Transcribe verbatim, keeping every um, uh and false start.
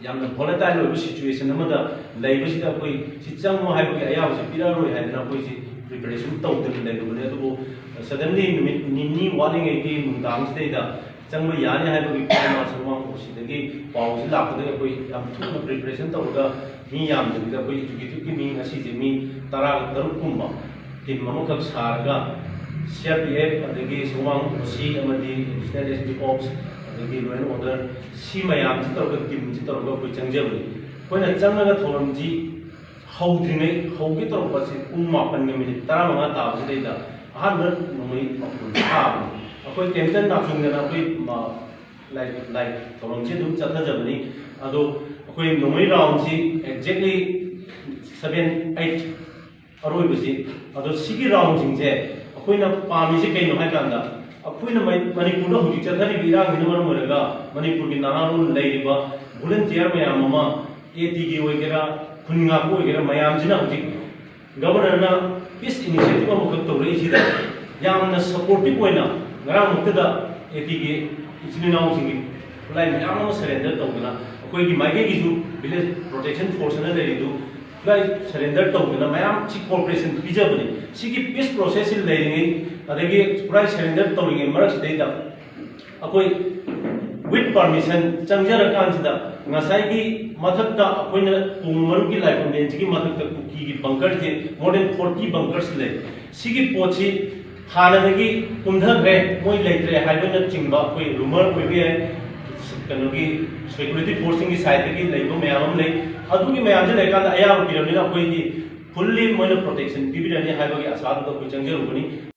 ꯌꯥꯝꯅ volatile ꯑꯣꯏꯕ situation ꯑꯃꯗ ꯂꯩꯕꯁꯤꯗ ꯑꯩꯈꯣꯏ ꯁꯤ ꯆꯪꯉꯣ ꯍꯥꯏꯕꯒꯤ ꯑꯌꯥꯕꯁꯤ ꯄꯤꯔꯛꯑꯔꯣꯏ ꯍꯥꯏꯗꯅ ꯑꯩꯈꯣꯏꯁꯤ preparation ꯇꯧꯗꯅ ꯂꯩꯔꯨꯕꯅꯦ꯫ ꯑꯗꯨꯕꯨ suddenly ꯅꯨꯃꯤꯠ ꯅꯤꯅꯤ ꯋꯥꯠꯂꯤꯉꯩꯒꯤ ꯅꯨꯡꯗꯥꯡꯁꯤꯗꯩꯗ ꯆꯪꯕ ꯌꯥꯅꯤ ꯍꯥꯏꯕꯒꯤ ꯄꯥꯎ ꯁꯨꯃꯥꯡ ꯑꯣꯁꯤꯗꯒꯤ ꯄꯥꯎꯁꯤ ꯂꯥꯛꯄꯗꯒꯤ ꯑꯩꯈꯣꯏ ꯌꯥꯝ ꯊꯨꯅ preparation ꯇꯧꯔꯒ ꯃꯤ ꯌꯥꯝꯗꯕꯤꯗ ꯑꯩꯈꯣꯏ executive ꯀꯤ ꯃꯤ ꯉꯁꯤꯁꯦ ꯃꯤ ꯇꯔꯥꯒ ꯇꯔꯨꯛ ꯀꯨꯝꯕ team ꯑꯃꯈꯛ ꯁꯥꯔꯒ C R P F ꯑꯗꯒꯤ ꯁꯨꯃꯥꯡ O C ꯑꯃꯗꯤ Additional S P Ops ꯑꯗꯒꯤ law and order ꯁꯤ ꯃꯌꯥꯝꯁꯤ ꯇꯧꯔꯒ team ꯁꯤ ꯇꯧꯔꯒ ꯑꯩꯈꯣꯏ ꯆꯪꯖꯕꯅꯤ꯫ ꯑꯩꯈꯣꯏꯅ ꯆꯪꯉꯒ ꯊꯧꯔꯝꯁꯤ ꯍꯧꯗ꯭ꯔꯤꯉꯩ ꯍꯧꯒꯦ ꯇꯧꯔꯛꯄꯁꯤ ꯄꯨꯡ ꯃꯥꯄꯟꯒ ꯃꯤꯅꯤꯠ ꯇꯔꯥꯃꯉꯥ ꯇꯥꯕꯁꯤꯗꯩꯗ ꯑꯍꯥꯟꯕ ꯅꯣꯡꯃꯩ ꯃꯈꯣꯟ ꯇꯥꯕꯅꯤ꯫ ꯑꯩꯈꯣꯏ ꯀꯩꯝꯇ ꯅꯥꯆꯨꯡꯗꯅ ꯑꯩꯈꯣꯏ ꯃ- ꯂꯥꯏ ꯂꯥꯏ ꯊꯧꯔꯝꯁꯤ ꯑꯗꯨꯝ ꯆꯠꯊꯖꯕꯅꯤ꯫ ꯑꯗꯣ ꯑꯩꯈꯣꯏ ꯅꯣꯡꯃꯩ round ꯁꯤ exactly seven eight ꯑꯔꯣꯏꯕꯁꯤ꯫ ꯑꯗꯣ ꯁꯤꯒꯤ round ꯁꯤꯡꯁꯦ ꯑꯩꯈꯣꯏꯅ ꯄꯥꯝꯃꯤꯁꯦ ꯀꯩꯅꯣ ꯍꯥꯏ ꯀꯥꯟꯗ ꯑꯩꯈꯣꯏꯅ ꯃꯅꯤꯄꯨꯔꯗ ꯍꯧꯖꯤꯛ ꯆꯠꯊꯔꯤꯕ ꯏꯔꯥꯡꯁꯤꯅ ꯃꯔꯝ ꯑꯣꯏꯔꯒ ꯃꯅꯤꯄꯨꯔꯒꯤ ꯅꯍꯥꯔꯣꯜ ꯂꯩꯔꯤꯕ volunteer ꯃꯌꯥꯝ ꯑꯃ, A T ꯒꯤ ꯑꯣꯏꯒꯦꯔꯥ, ꯈꯨꯟ ꯉꯥꯛꯄ ꯑꯣꯏꯒꯦꯔꯥ, ꯃꯌꯥꯝꯁꯤꯅ ꯍꯧꯖꯤꯛ Governor ꯅ peace initiative ꯑꯃꯈꯛ ꯇꯧꯔꯛꯏꯁꯤꯗ ꯌꯥꯝꯅ supportive ꯑꯣꯏꯅ ꯉꯔꯥꯡꯃꯛꯇꯗ A T ꯒꯤ ꯏꯆꯤꯟ ꯏꯅꯥꯎꯁꯤꯡꯒꯤ ꯈꯨꯠꯂꯥꯏ ꯃꯌꯥꯝ ꯑꯃ surrender ꯇꯧꯗꯅ ꯑꯩꯈꯣꯏꯒꯤ ꯃꯥꯏꯀꯩꯒꯤꯁꯨ village protection force ꯑꯅ ꯂꯩꯔꯤꯗꯨ ꯈꯨꯠꯂꯥꯏ surrender ꯇꯧꯗꯅ ꯃꯌꯥꯝ ꯁꯤ cooperation ꯄꯤꯖꯕꯅꯤ꯫ ꯁꯤꯒꯤ peace process ꯁꯤ ꯂꯩꯔꯤꯉꯩ ꯑꯗꯒꯤ ꯈꯨꯠꯂꯥꯏ surrender ꯇꯧꯔꯤꯉꯩ ꯃꯔꯛꯁꯤꯗꯩꯗ ꯑꯩꯈꯣꯏ with permission ꯆꯪꯖꯔꯀꯥꯟꯁꯤꯗ ꯉꯁꯥꯏꯒꯤ ꯃꯊꯛꯇ ꯑꯩꯈꯣꯏꯅ ꯇꯣꯡ ꯃꯔꯨꯞꯀꯤ ꯂꯥꯏꯐꯝꯂꯦꯟꯁꯤꯒꯤ ꯃꯊꯛꯇ ꯀꯨꯀꯤꯒꯤ bunker ꯁꯦ more than forty bunkers ꯂꯩ꯫ ꯁꯤꯒꯤ ꯄꯣꯠꯁꯤ ꯍꯥꯟꯅꯗꯒꯤ ꯀꯨꯝꯊꯈ꯭ꯔꯦ, ꯃꯣꯏ ꯂꯩꯇ꯭ꯔꯦ ꯍꯥꯏꯕꯅꯆꯤꯡꯕ ꯑꯩꯈꯣꯏ rumor ꯑꯣꯏꯕ ꯌꯥꯏ, ꯀꯩꯅꯣꯒꯤ security force ꯁꯤꯡꯒꯤ side ꯇꯒꯤ ꯂꯩꯕ ꯃꯌꯥꯝ ꯑꯃ ꯂꯩ꯫ ꯑꯗꯨꯒꯤ ꯃꯌꯥꯝꯁꯦ ꯂꯩꯔꯀꯥꯟꯗ ꯑꯌꯥꯕ ꯄꯤꯔꯕꯅꯤꯅ ꯑꯩꯈꯣꯏꯗꯤ fully ꯃꯣꯏꯅ protection ꯄꯤꯕꯤꯔꯅꯤ ꯍꯥꯏꯕꯒꯤ ꯑꯁꯥꯗꯨꯗ ꯑꯩꯈꯣꯏ ꯆꯪꯖꯔꯨꯕꯅꯤ꯫